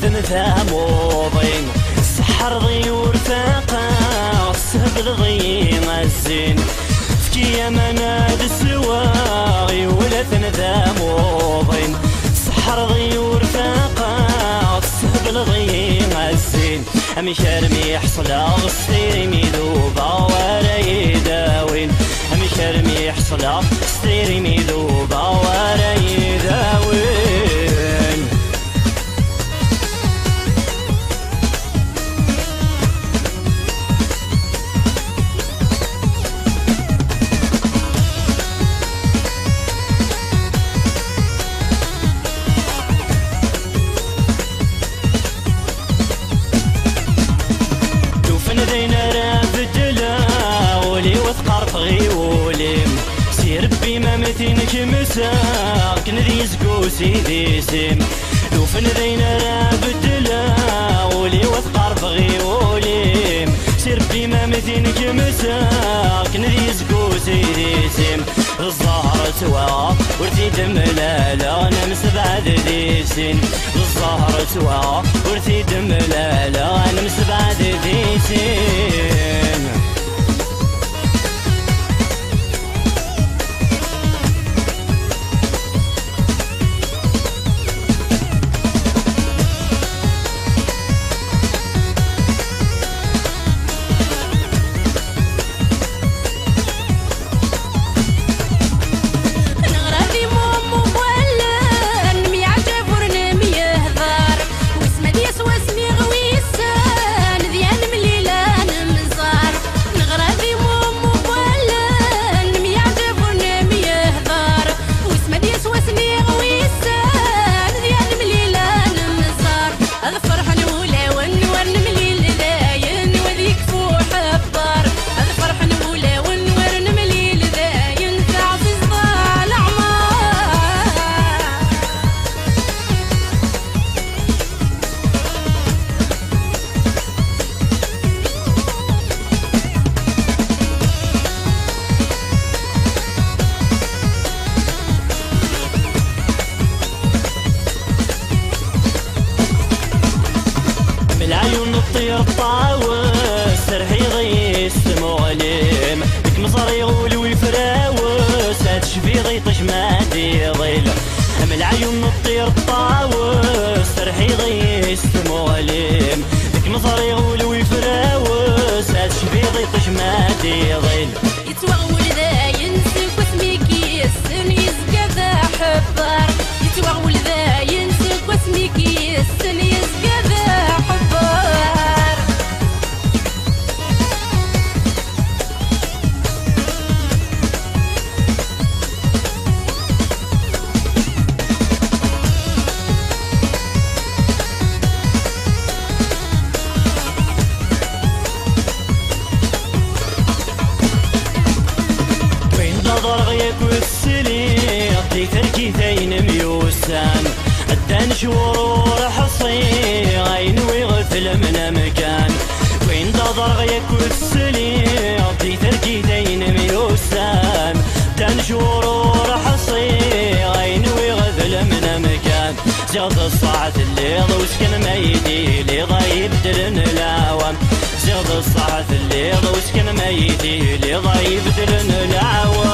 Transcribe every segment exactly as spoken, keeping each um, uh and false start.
Ten tamuḍin, tseḥḥreḍ-iyi ur faqeɣ, tessehbleḍ-iyi a zzin. Efk-iyi aman ad sweɣ, iwlaten d amuḍin. Tseḥḥreḍ-iyi ur faqeɣ, tessehbleḍ-iyi a zzin. Amek armi ḥeṣleɣ s tiri-m iduba ara yi-dawin? Amek armi ḥeṣleɣ s tiri-m iduba ara yi-dawin? Tufen d ayen ara beddleɣ, ul-iw ad t-qerfeɣ i wul-im. Si Rebbi ma metin kemseɣ, akken ad yezgu s idis-im. Tufen d ayen ara beddleɣ, ul-iw ad t-qerfeɣ i wul-im. Si Rebbi ma metin kemseɣ, akken ad yezgu s idis-im. D zzher ttwaɣ, ur t-id-mlaleɣ, nemsebɛed di sin. D zzher ttwaɣ, ur t-id-mlaleɣ, nemsebɛed di sin. Neɣra di mummu wallen, nemyeɛjab ur nemyehḍar. Wis ma d yas wasmi ɣ wissen, d yan mlil ad nemẓer. Neɣra di mummu wallen, nemyeɛjab ur nemyehḍar. Wis ma d yas wasmi ɣ wissen, d yan mlil ad nemẓer. Ad ferḥen wulawen wer nemlil dayen, wad yekfu ḥebbar. Ad ferḥen wulawen wer nemlil dayen, taɛzizt leɛmer. Am leɛyun n ṭṭir ṭṭawes, terhiḍ-iyi s tmuɣli-m. Deg meẓri ul-iw ifrawes, ad tecbiḍ iṭij ma d-iḍil. Am leɛyun n ṭṭir ṭṭawes, terhiḍ-iyi s tmuɣli-m. Deg meẓri ul-iw ifrawes, ad tecbiḍ iṭij ma d-iḍil. Yettwaɣwel dayen seg wasmi k-yessen yezga d aḥebbar. Yettwaɣwel dayen seg wasmi k-yessen yezga d aḥebbar. Win d aḍrɣ yakk ur tesliɣ di terkit ay nemyussan. Ddan cwur ur ḥṣiɣ ay nwiɣ tlemn amkan. Win d aḍrɣ yakk ur tesliɣ di terkit ay nemyussan. Ddan cwur ur ḥṣiɣ ay nwiɣ tlemn amkan. Ziɣ d ṣṣeḥ telliḍ, usken ma yi-d-tiliḍ ay ibeddlen leɛwam. Ziɣ d ṣṣeḥ telliḍ, usken ma yi-d-tiliḍ ay ibeddlen leɛwam.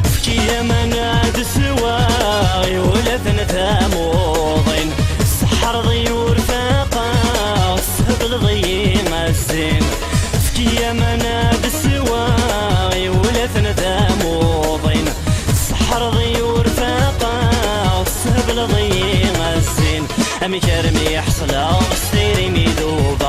Efk-iyi aman ad sweɣ, iwlaten tamuḍin. Tseḥḥreḍ-iyi ur faqeɣ, tessehbleḍ-iyi a zzin. Efk-iyi aman ad sweɣ, iwlaten tamuḍin. Tseḥḥreḍ-iyi ur faqeɣ, tessehbleḍ-iyi a zzin. Amek armi ḥeṣleɣ s tiri-m iduba?